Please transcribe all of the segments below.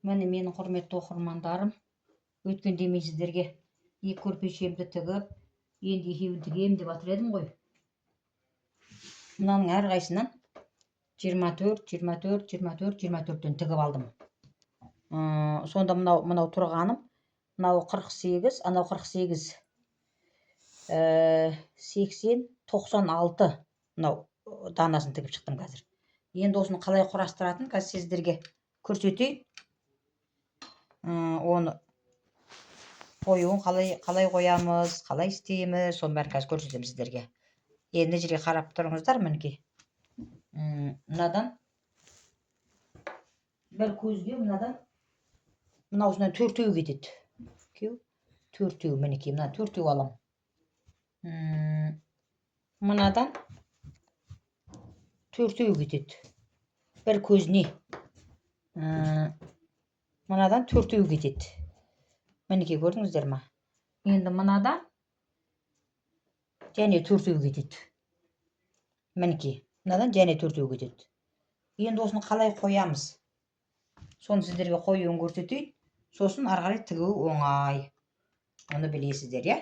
Міне, менің құрметті оқырмандарым, өткенде мен сіздерге екі көрпешемді тігіп, енді екеуін тігемін деп жатыр едім ғой. Мынаның әрқайсынан 24, 24, 24, 24-тен тігіп алдым. Сонда мынау тұрғаным, мынау 48, анау 48, 80, 96 мынау данасын тігіп шықтым қазір. Енді осыны қалай құрастыратын қазір сіздерге көрсетейін. Оны қоюын қалай қоямыз, қалай істейміз, соның бәрін қазір көрсетемін сіздерге. Енді мына жерге қарап тұрыңыздар, мінекей. Мынадан бір көзге мынадан мынаусынан төртеу кетеді. Екеу, төртеу, мінекей, мына төртеу аламын. Мынадан төртеу кетеді. Бір көзіне. Мынадан төртеу кетеді. Мінекей, көрдіңіздер ма? Енді мынадан және төртеу кетеді. Мінекей, мынадан және төртеу кетеді. Енді осыны қалай қоямыз? Соны сіздерге қоюын көрсетейін. Сосын ары қарай тігу оңай. Оны білесіздер, иә?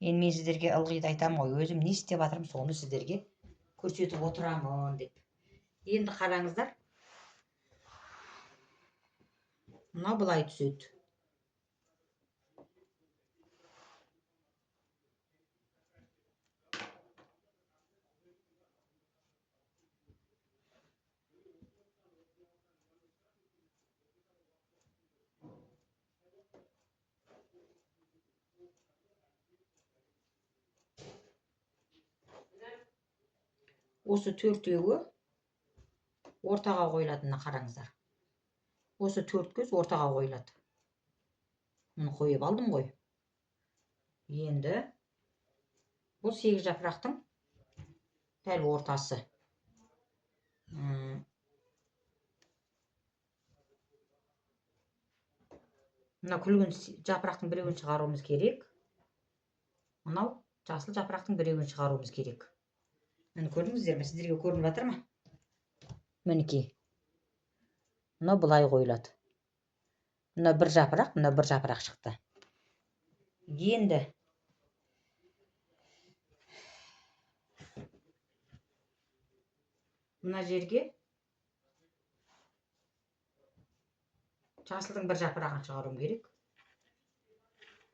Енді мен сіздерге ылғи да айтамын ғой, өзім не істеп жатырмын, соны сіздерге көрсетіп отырамын деп. Енді қараңыздар. Мынау былай түседі. Осы төртеуі ортаға қойылатынына қараңыздар. Осы төрт көз ортаға қойылады. Мұны қойып алдым ғой. Енді бұл 8 жапырақтың дәл ортасы. Мына күлгін жапырақтың біреуін шығаруымыз керек. Мынау жасыл жапырақтың біреуін шығаруымыз керек. Міне, көрдіңіздер ме? Сіздерге көрініп жатыр ма? Мінекей. Мынау былай қойылады. Мынау бір жапырақ, мынау бір жапырақ шықты. Енді мына жерге жасылдың бір жапырағын шығаруым керек.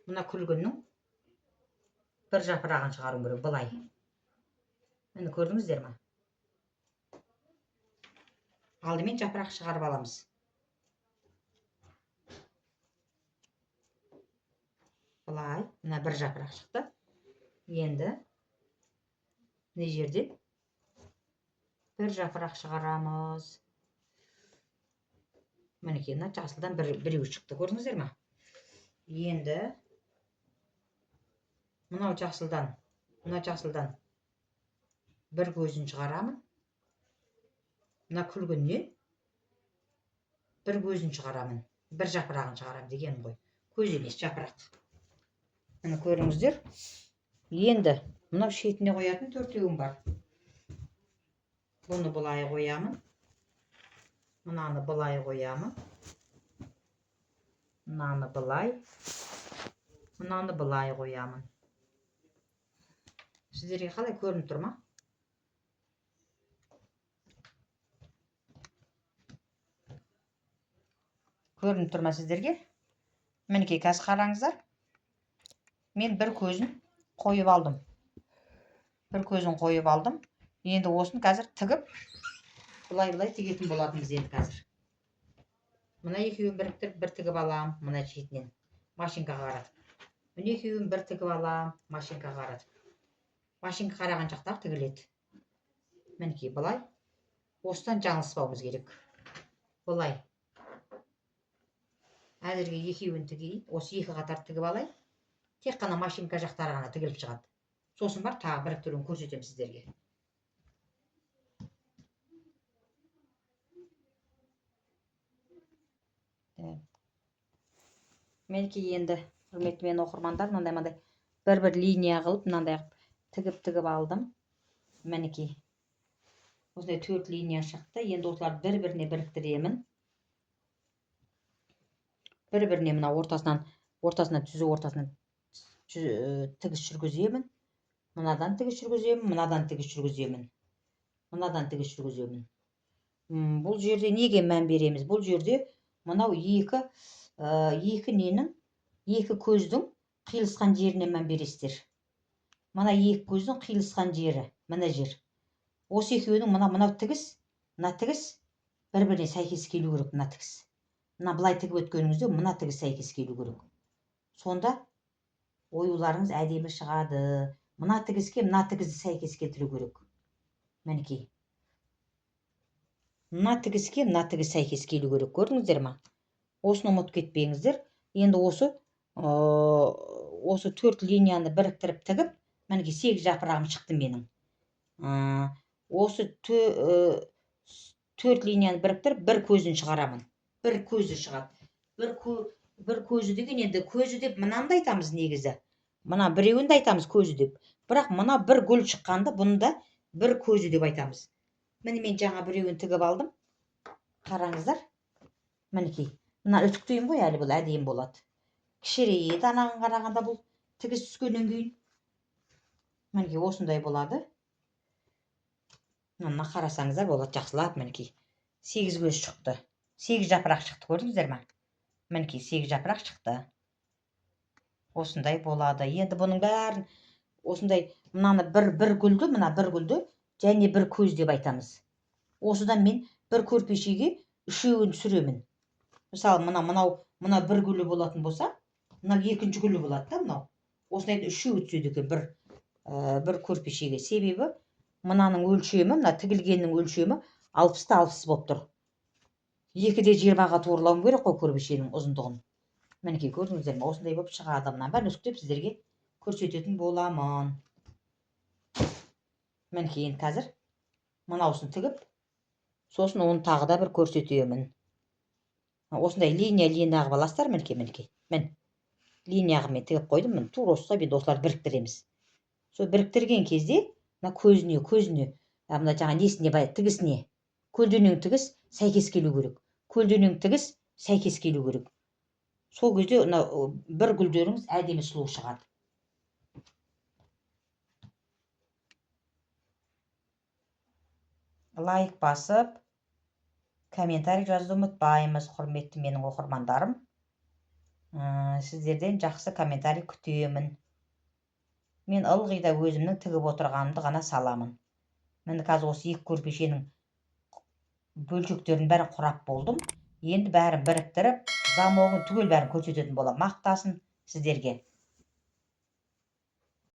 Мына күлгіннің бір жапырағын шығаруым керек былай. Міне, көрдіңіздер ме? Алдымен жапырақ шығарып аламыз. Былай, мына бір жапырақ шықты. Енді мына жерден бір жапырақ шығарамыз. Мінекей, мына жасылдан біреу шықты, көрдіңіздер ме? Енді мынау жасылдан бір көзін шығарамын. Мына күлгіннен бір көзін шығарамын, бір жапырағын шығарамын дегенім ғой. Көз емес, жапырақ. Міне, көріңіздер. Енді мынау шетіне қоятын төртеуім бар. Бұны былай қоямын. Мынаны былай қоямын. Мынаны былай. Мынаны былай қоямын. Сіздерге қалай көрініп тұр ма? Көрініп тұр ма сіздерге? Мінекей, қазір қараңыздар. Мен бір көзін қойып алдым. Бір көзін қойып алдым. Енді осыны қазір тігіп, былай-былай тігетін болатынбыз енді қазір. Мына екеуін біріктіріп бір тігіп алам, мына шетінен машинкаға қаратып. Мына екеуін бір тігіп алам, машинкаға қаратып. Машинка қараған жақтар тігіледі. Мінекей, былай. Осыдан жаңылыспауымыз керек. Былай. Әзірге екеуін тігейін. Осы екі қатар тігіп алайын. Тек қана машинка жақтары ғана тігіліп шығады. Сосын бар тағы біріктіруін көрсетемін сіздерге. Мінекей, енді құрметті менің оқырмандар, мынандай бір-бір линия қылып, мынандай қылып тігіп-тігіп алдым. Мінекей. Осындай төрт линия шықты. Енді осыларды бір-біріне біріктіремін. Бір-біріне мына ортасынан, ортасынан түзу ортасынан тігіс жүргіземін. Мынадан тігіс жүргіземін, мынадан тігіс жүргіземін. Мынадан тігіс жүргіземін. Бұл жерде неге мән береміз? Бұл жерде мынау екі ненің, екі көздің қиылысқан жеріне мән бересіздер. Мына екі көздің қиылысқан жері, мына жер. Осы екеуінің мынау тігіс, мына тігіс бір-біріне сәйкес келу керек, мына тігіс. Мына былай тігіп өткеніңізде мына тігіс сәйкес келу керек. Сонда оюларыңыз әдемі шығады. Мына тігіске мына тігісті сәйкес келтіру керек. Мінекей. Мына тігіске мына тігіс сәйкес келу керек. Көрдіңіздер ма? Осыны ұмытып кетпеңіздер. Енді осы 4 линияны біріктіріп тігіп, мінекей 8 жапырағым шықты менің. Осы 4 линияны біріктіріп, бір көзін шығарамын. Бір көзі шығады. Бір көзі деген енді көзі деп мынаны да айтамыз негізі. Мына біреуін де айтамыз көзі деп. Бірақ мына бір гүл шыққанда бұны да бір көзі деп айтамыз. Міне мен жаңа біреуін тігіп алдым. Қараңыздар. Мінекей. Мына үтіктеймін ғой, әлі бұл әдемі болады. Кішірейеді анаған қарағанда бұл тігіс түскеннен кейін. Мінекей осындай болады. Мына қарасаңыздар болады жақсылап, мінекей. 8 көз шықты. 8 жапырақ шықты, көрдіңіздер ме? Мінекей 8 жапырақ шықты. Осындай болады. Енді бұның бәрін осындай мынаны бір гүлді, мына бір гүлді және бір көз деп айтамыз. Осыдан мен бір көрпешеге үшеуін түсіремін. Мысалы, мына бір гүлі болатын болса, мынау екінші гүлі болады да мынау. Осындайда үшеуі түседі екен бір көрпешеге. Себебі мынаның өлшемі, мына тігілгеннің өлшемі алпыста алпыс болып тұр. Екі де жиырмаға турлауым керек қой көрпешенің ұзындығын. Мінекей көрдіңіздер ме, осындай болып шығады. Мынаның бәрін үтіктеп сіздерге көрсететін боламын. Мінекей енді қазір мынаусын тігіп, сосын оны тағы да бір көрсетемін. Осындай линия линия қылып аласыздар. Мінекей, мінекей. Мін. Линия қылып мен тігіп қойдым. Міне тура осылай енді осыларды біріктіреміз. Сол біріктірген кезде мына көзіне, мына жаңа несіне, бай, тігісіне, көлденең тігіс сәйкес келу керек. Көлденең тігіс сәйкес келу керек. Сол кезде мына бір гүлдеріңіз әдемі сұлу шығады. Лайк басып, комментарий жазуды ұмытпаймыз, құрметті менің оқырмандарым. Сіздерден жақсы комментарий күтемін. Мен ылғи да өзімнің тігіп отырғанымды ғана саламын. Міне қазір осы екі көрпешенің бөлшектерін бәрін құрап болдым. Енді бәрін біріктіріп, замогын түгел бәрін көрсететін боламын. Мақтасын сіздерге.